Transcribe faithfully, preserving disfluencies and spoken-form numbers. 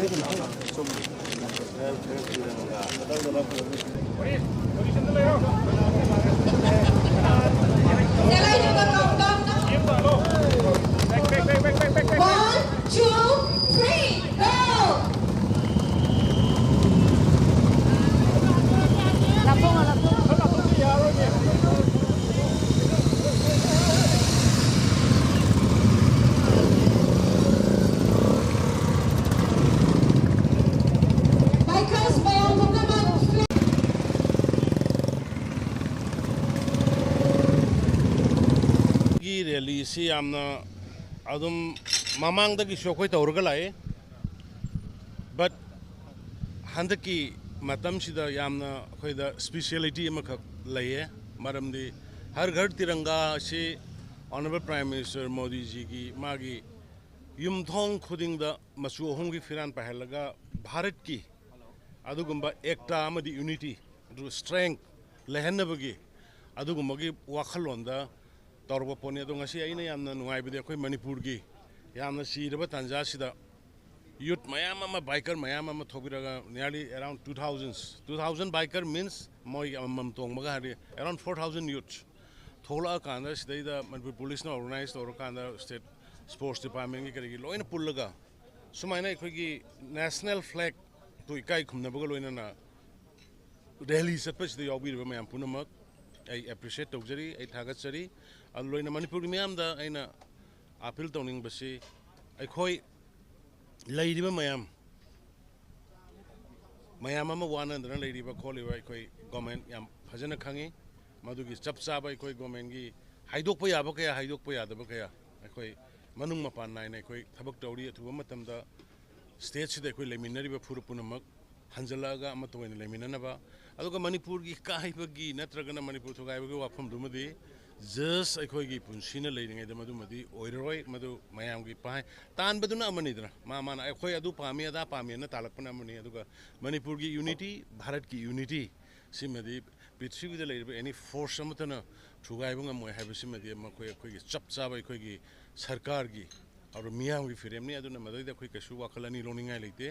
One, two, three, go! Bikers ꯃꯌꯥꯝ ꯄꯨꯝꯅꯃꯛ ꯒꯤ ꯔꯦꯂꯤꯁꯤ ꯌꯥꯝꯅ ꯑꯗꯨꯝ ꯃꯃꯥꯡꯗꯒꯤꯁꯨ ꯑꯩꯈꯣꯏ ꯇꯧꯔꯒ ꯂꯥꯛꯏ, ꯕꯠ ꯍꯟꯗꯛꯀꯤ ꯃꯇꯝꯁꯤꯗ ꯌꯥꯝꯅ ꯑꯩꯈꯣꯏꯗ ꯁ꯭ꯄꯤꯁꯤꯌꯦꯂꯤꯇꯤ ꯑꯃꯈꯛ ꯂꯩꯌꯦ꯫ ꯃꯔꯝꯗꯤ ꯍꯔ ꯘꯔ ꯇꯤꯔꯪꯒꯥ ꯑꯁꯤ ꯑꯣꯅꯔꯦꯕꯜ ꯄ꯭ꯔꯥꯏꯝ ꯃꯤꯅꯤꯁꯇꯔ ꯃꯣꯗꯤꯖꯤꯒꯤ ꯃꯥꯒꯤ ꯌꯨꯝꯊꯣꯡ ꯈꯨꯗꯤꯡꯗ ꯃꯆꯨ ꯑꯍꯨꯝꯒꯤ ꯐꯤꯔꯥꯟ ꯄꯥꯏꯍꯜꯂꯒ ꯚꯥꯔꯠꯀꯤ ꯑꯗꯨꯒꯨꯝꯕ ꯑꯦꯛꯇꯥ ꯑꯃꯗꯤ ꯌꯨꯅꯤꯇꯤ, ꯑꯗꯨꯒ ꯁ꯭ꯇꯔꯦꯡ ꯂꯩꯍꯟꯅꯕꯒꯤ ꯑꯗꯨꯒꯨꯝꯕꯒꯤ ꯋꯥꯈꯜꯂꯣꯟꯗ ꯇꯧꯔꯛꯄ ꯄꯣꯠꯅꯤ꯫ ꯑꯗꯣ ꯉꯁꯤ ꯑꯩꯅ ꯌꯥꯝꯅ ꯅꯨꯡꯉꯥꯏꯕꯗꯤ ꯑꯩꯈꯣꯏ ꯃꯅꯤꯄꯨꯔꯒꯤ ꯌꯥꯝꯅ ꯆꯤꯔꯕ ꯇꯥꯟꯖꯥꯁꯤꯗ ꯌꯨꯠ ꯃꯌꯥꯝ ꯑꯃ, ꯕꯥꯏꯀꯔ ꯃꯌꯥꯝ ꯑꯃ ꯊꯣꯛꯄꯤꯔꯒ nearly around two thousand, two thousand biker means ꯃꯣꯏ ꯑꯃꯃꯝ ꯇꯣꯡꯕꯒ ꯍꯥꯏꯔꯗꯤ around four thousand ꯌꯨꯠ ꯊꯣꯛꯂꯛꯑꯀꯥꯟꯗ ꯁꯤꯗꯩꯗ ꯃꯅꯤꯄꯨꯔ ꯄꯨꯂꯤꯁꯅ ꯑꯣꯔꯒꯅꯥꯏꯖ ꯇꯧꯔꯀꯥꯟꯗ ꯁ꯭ꯇꯦꯠ ꯁ꯭ꯄꯣꯔꯠꯁ ꯗꯤꯄꯥꯔꯠꯃꯦꯟꯒꯤ ꯀꯔꯤꯒꯤ ꯂꯣꯏꯅ ꯄꯨꯜꯂꯒ ꯁꯨꯃꯥꯏꯅ ꯑꯩꯈꯣꯏꯒꯤ ꯅꯦꯁꯅꯦꯜ ꯐ꯭ꯂꯦꯒꯇꯨ ꯏꯀꯥꯏ ꯈꯨꯝꯅꯕꯒ ꯂꯣꯏꯅꯅ ꯔꯦꯂꯤ ꯆꯠꯄꯁꯤꯗ ꯌꯥꯎꯕꯤꯔꯤꯕ ꯃꯌꯥꯝ ꯄꯨꯝꯅꯃꯛ ꯑꯩ ꯑꯦꯄ꯭ꯔꯤꯁꯤꯌꯦꯠ ꯇꯧꯖꯔꯤ, ꯑꯩ ꯊꯥꯒꯠꯆꯔꯤ꯫ ꯑꯗꯨ ꯂꯣꯏꯅ ꯃꯅꯤꯄꯨꯔꯒꯤ ꯃꯤꯌꯥꯝꯗ ꯑꯩꯅ ꯑꯥꯄꯤꯜ ꯇꯧꯅꯤꯡꯕꯁꯤ, ꯑꯩꯈꯣꯏ ꯂꯩꯔꯤꯕ ꯃꯌꯥꯝ, ꯃꯌꯥꯝ ꯑꯃ ꯋꯥꯅꯗꯅ ꯂꯩꯔꯤꯕ ꯈꯣꯠꯂꯤꯕ ꯑꯩꯈꯣꯏ ꯒꯣꯔꯃꯦꯟ ꯌꯥꯝ ꯐꯖꯅ ꯈꯪꯉꯤ꯫ ꯃꯗꯨꯒꯤ ꯆꯞ ꯆꯥꯕ ꯑꯩꯈꯣꯏ ꯒꯣꯔꯃꯦꯟꯒꯤ ꯍꯥꯏꯗꯣꯛꯄ ꯌꯥꯕ ꯀꯌꯥ, ꯍꯥꯏꯗꯣꯛꯄ ꯌꯥꯗꯕ ꯀꯌꯥ ꯑꯩꯈꯣꯏ ꯃꯅꯨꯡ ꯃꯄꯥꯟ ꯅꯥꯏꯅ ꯑꯩꯈꯣꯏ ꯊꯕꯛ ꯇꯧꯔꯤ꯫ ꯑꯊꯨꯕ ꯃꯇꯝꯗ ꯁ꯭ꯇꯦꯠꯁꯤꯗ ꯑꯩꯈꯣꯏ ꯂꯩꯃꯤꯟꯅꯔꯤꯕ ꯐꯨꯔꯨꯞ ꯄꯨꯝꯅꯃꯛ ꯍꯟꯖꯜꯂꯛꯑꯒ ꯑꯃꯠꯇ ꯑꯣꯏꯅ ꯂꯩꯃꯤꯟꯅꯅꯕ, ꯑꯗꯨꯒ ꯃꯅꯤꯄꯨꯔꯒꯤ ꯀꯥꯏꯕꯒꯤ ꯅꯠꯇ꯭ꯔꯒꯅ ꯃꯅꯤꯄꯨꯔ ꯊꯨꯒꯥꯏꯕꯒꯤ ꯋꯥꯐꯝꯗꯨꯃꯗꯤ ꯖꯁ ꯑꯩꯈꯣꯏꯒꯤ ꯄꯨꯟꯁꯤꯅ ꯂꯩꯔꯤꯉꯩꯗ ꯃꯗꯨꯃꯗꯤ ꯑꯣꯏꯔꯔꯣꯏ꯫ ꯃꯗꯨ ꯃꯌꯥꯝꯒꯤ ꯄꯥꯏ-, ꯇꯥꯟꯕꯗꯨꯅ ꯑꯃꯅꯤꯗꯅ, ꯃꯥ ꯃꯥꯅ ꯑꯩꯈꯣꯏ ꯑꯗꯨ ꯄꯥꯝꯃꯤ ꯑꯗꯥ ꯄꯥꯝꯃꯤꯅ ꯇꯥꯜꯂꯛꯄꯅ ꯑꯃꯅꯤ, ꯑꯗꯨꯒ ꯃꯅꯤꯄꯨꯔꯒꯤ ꯌꯨꯅꯤꯇꯤ, ꯚꯥꯔꯠꯀꯤ ꯌꯨꯅꯤꯇꯤ ꯁꯤꯃꯗꯤ ꯄ꯭ꯔꯤꯊꯤꯕꯤꯗ ꯂꯩꯔꯤꯕ ꯑꯦꯅꯤ ꯐꯣꯔꯁ ꯑꯃꯠꯇꯅ ꯊꯨꯒꯥꯏꯕ ꯉꯝꯃꯣꯏ ꯍꯥꯏꯕꯁꯤꯃꯗꯤ ꯃꯈꯣꯏ ꯑꯩꯈꯣꯏꯒꯤ ꯆꯞ ꯆꯥꯕ ꯑꯩꯈꯣꯏꯒꯤ ꯁꯔꯀꯥꯔꯒꯤ ꯑꯗꯨ ꯃꯤꯌꯥꯝꯒꯤ ꯐꯤꯔꯦꯞꯅꯤ꯫ ꯑꯗꯨꯅ ꯃꯗꯩꯗ ꯑꯩꯈꯣꯏ ꯀꯩꯁꯨ ꯋꯥꯈꯜ ꯑꯅꯤ ꯂꯧꯅꯤꯡꯉꯥꯏ ꯂꯩꯇꯦ꯫